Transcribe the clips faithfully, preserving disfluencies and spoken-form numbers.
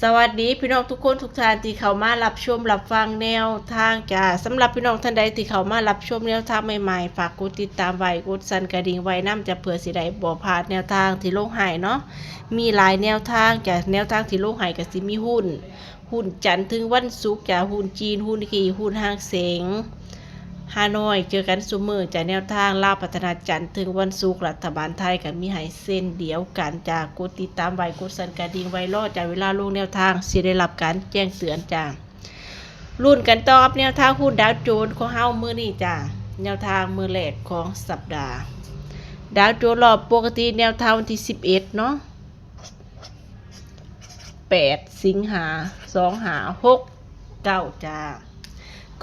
สวัสดีพี่น้องทุกคนทุกท่านที่เข้ามารับชมรับฟังแนวทางจ้า สำหรับพี่น้องท่านใดที่เข้ามารับชมแนวทางใหม่ๆ ฝากกดติดตามไว้ กดสั่นกระดิ่งไว้นำจ้า เพื่อสิได้บ่พลาดแนวทางที่ลงให้เนาะ มีหลายแนวทางจ้า แนวทางที่ลงให้ก็สิมีหุ้น หุ้นจันทร์ถึงวันศุกร์จ้า หุ้นจีน หุ้นกี หุ้นห่างเสง ฮานอย เจอกันซุมื้อจ้า แนวทางลาวพัฒนาจันทร์ถึงวันศุกร์ รัฐบาลไทยก็มีให้เช่นเดียวกันจ้า กดติดตามไว้ กดสั่นกระดิ่งไว้รอจ้า เวลาลงแนวทางสิได้รับการแจ้งเตือนจ้า ลุ้นกันต่อกับแนวทางหุ้นดาวโจนส์ของเฮามื้อนี้จ้า แนวทางมื้อแรกของสัปดาห์ ดาวโจนส์รอบปกติแนวทางวันที่สิบเอ็ดเนาะ แปด สิงหา สองห้าหกเก้าจ้า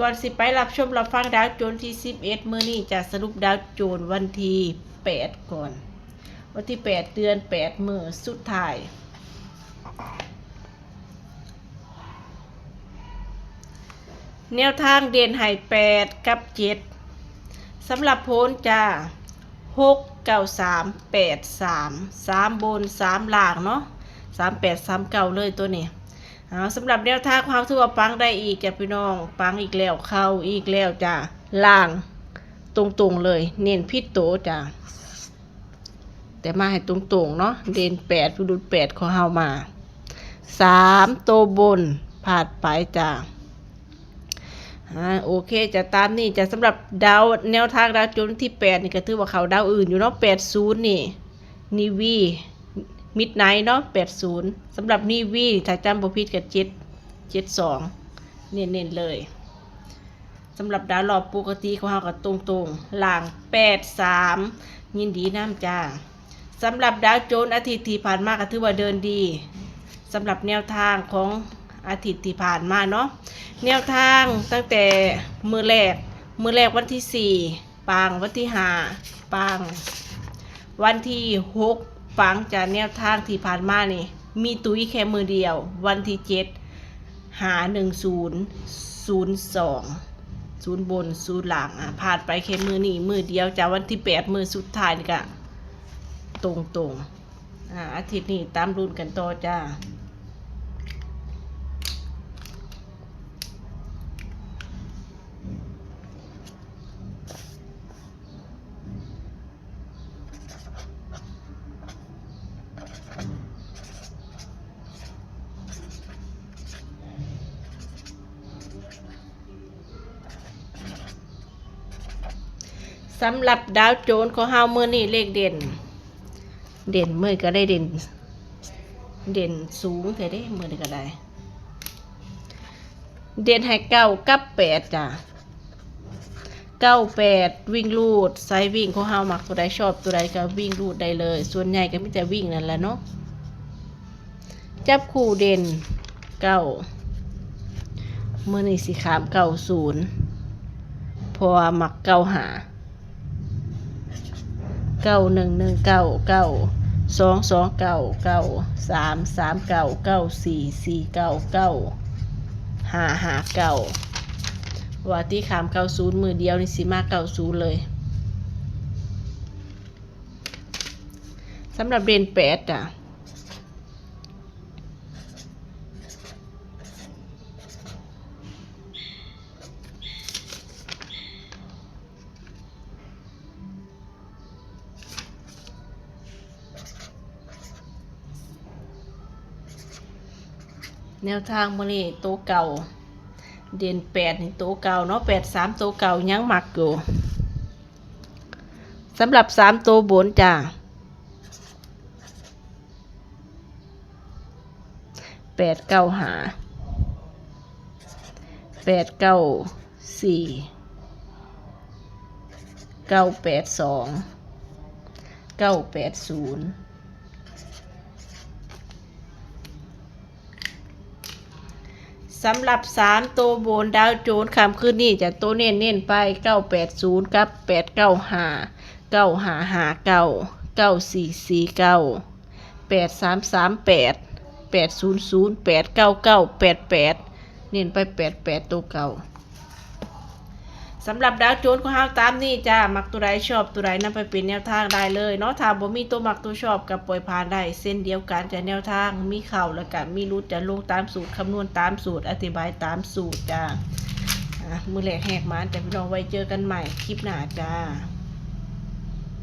ก่อนสิไปรับชมรับฟังดาวโจนส์ที่สิบเอ็ดมื้อนี้จ้า สรุปดาวโจนส์วันที่แปดก่อน วันที่แปด เดือนแปด มื้อสุดท้าย แนวทางเด่นให้แปดกับเจ็ด สำหรับผลจ้า หก เก้า สาม แปด สาม สาม บน สาม ล่างเนาะ สาม แปด สาม เก้า เลยตัวนี้ เอา สำหรับแนวทางความถือว่าปังได้อีกจ้ะพี่น้อง ปังอีกแล้ว เข้าอีกแล้วจ้ะ ล่างตรงๆเลย เน้นผิดโตจ้ะ แต่มาให้ตรงๆเนาะ เด่นแปด พิรุธแปดของเฮามา สาม ตัวบน พลาดไปจ้ะ อ่า โอเค จะตามนี้จ้ะ สำหรับดาว แนวทางดาวโจนส์ที่แปดนี่ก็ถือว่าเข้าดาวอื่นอยู่เนาะ แปดศูนย์ นี่ นีวี มิดไนท์เนาะ แปดศูนย์ สำหรับนีวี ถ้าจำบ่ผิดก็เจ็ด เจ็ดสอง เน้นๆเลย สำหรับดาวรอบปกติของเฮาก็ตรงๆ ล่าง แปดสาม ยินดีนำจ้า สำหรับดาวโจนส์อาทิตย์ที่ผ่านมาก็ถือว่าเดินดี สำหรับแนวทางของอาทิตย์ที่ผ่านมาเนาะ แนวทางตั้งแต่มื้อแรก มื้อแรกวันที่สี่ ปัง วันที่ห้า ปัง วันที่หก ปังจ้ะ แนวทางที่ผ่านมานี่ มีตุ้ยแค่มื้อเดียว วันที่เจ็ด ห้าหนึ่งศูนย์ ศูนย์สอง ศูนย์บน ศูนย์ล่าง อ่ะ พลาดไปแค่มื้อนี้มื้อเดียวจ้ะ วันที่แปด มื้อสุดท้ายนี่ก็ตรงๆ อ่ะ อาทิตย์นี้ตามลุ้นกันต่อจ้า สำหรับดาวโจนส์ของเฮามื้อนี้เลขเด่น เด่นมื้อก็ได้เด่น เด่นสูงแท้เด้มื้อนี้ก็ได้ เด่นให้เก้ากับแปดจ้ะ เก้าแปด วิ่งรูด สายวิ่งของเฮามักตัวใดชอบตัวใดก็วิ่งรูดได้เลย ส่วนใหญ่ก็มีแต่วิ่งนั่นแหละเนาะ จับคู่เด่น เก้า มื้อนี้สิข้าม เก้าศูนย์ เพราะว่ามัก เก้าห้า เก้าหนึ่งหนึ่งเก้า เก้าสองสองเก้า เก้าสามสามเก้า เก้าสี่สี่เก้า เก้าห้าห้าเก้า ว่าติข้าม เก้าศูนย์ มื้อเดียวนี่สิมา เก้าศูนย์ เลย สำหรับเด่นแปดจ้ะ แนวทางมื้อนี้โตเก่า เด่นแปดนี่โตเก่าเนาะ แปดสาม โตเก่ายังมักอยู่ สำหรับสามโตบนจ้า แปดเก้าห้า แปดเก้าสี่ เก้าแปดสอง เก้าแปดศูนย์ สำหรับสามโตบนดาวโจนส์ค่ำคืนนี้จะโตเน้นเน้นไป เก้าแปดศูนย์ กับ แปดเก้าห้า เก้าห้าห้าเก้า เก้าสี่สี่เก้า แปดสามสามแปด แปดศูนย์ศูนย์ แปดเก้าเก้า แปดแปด เน้นไป แปดแปด ตัวเก่า ส สำหรับดาวโจนส์ของเฮาตามนี้จ้า มักตัวใดชอบตัวใดนำไปเป็นแนวทางได้เลยเนาะ ถ้าบ่มีตัวมักตัวชอบก็ปล่อยผ่านได้เช่นเดียวกันจ้า แนวทางมีเข้าแล้วก็มีหลุดจ้า ลงตามสูตร คำนวณตามสูตร อธิบายตามสูตรจ้า อ่ะ มื้อแรกแหกหมานจ้าพี่น้อง ไว้เจอกันใหม่คลิปหน้าจ้า